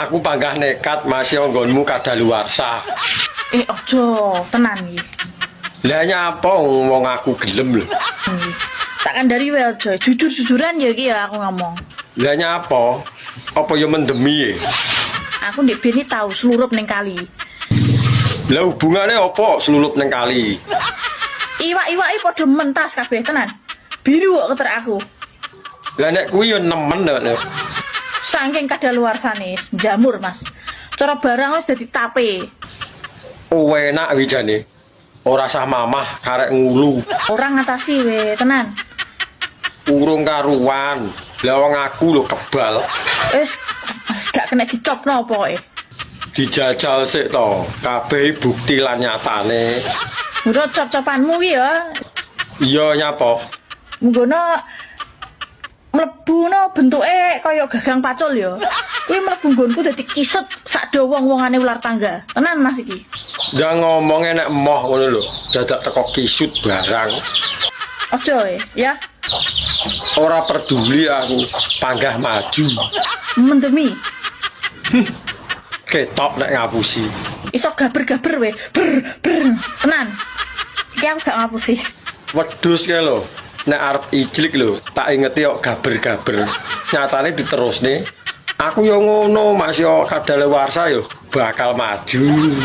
Aku panggah nekat, masih nggonmu kadaluwarsa. Eh, ojo tenan iki. Lah, nyapa wong aku gelem lho. Nggih. Tak kandhani wae aja, jujur-jujuran ya iki ya aku ngomong. Lah, nyapa? Apa ya mendemi e? Aku ndek biyen iki tau slurup ning kali. Lah, hubungane apa slulup ning kali? Iwak-iwake padha mentas kabeh tenan. Biru kok keter aku. Lah, nek kuwi ya nemen lho. Saking kadaluwarsane jamur, Mas. Cara barang wis dadi tape. Oh, enak wi jane. Ora sah mamah karek ngulu. Ora ngatasi we tenan. Urung karuan. Lah, wong aku lho kebal. Wis wis gak kena dicopno pokoke. Dijajal sik to. Kabeh bukti lan nyatane. Mula cop-copanmu ki ya. Iya, nyapa? Menggono mlebu no bentuke kaya gagang pacul ya. Kuwi mlebu nggonku dadi kisut sak do wong-wongane ular tangga. Tenan, Mas, iki. Ndak ngomong nek emoh ngono lho. Dadak teko kisut barang. Ojo ya. Ora peduli aku, panggah maju. Mendemi. Ketok nek ngapusi. Iso gaber-gaber we. Ber ber tenan. Iki aku gak ngapusi. Wedhus kae lho. Nek arep ijlik lho, tak ingeti kok gaber-gaber. Nyatane diterusne. Aku yo ngono, Mas, yo kadaluwarsa yo bakal maju.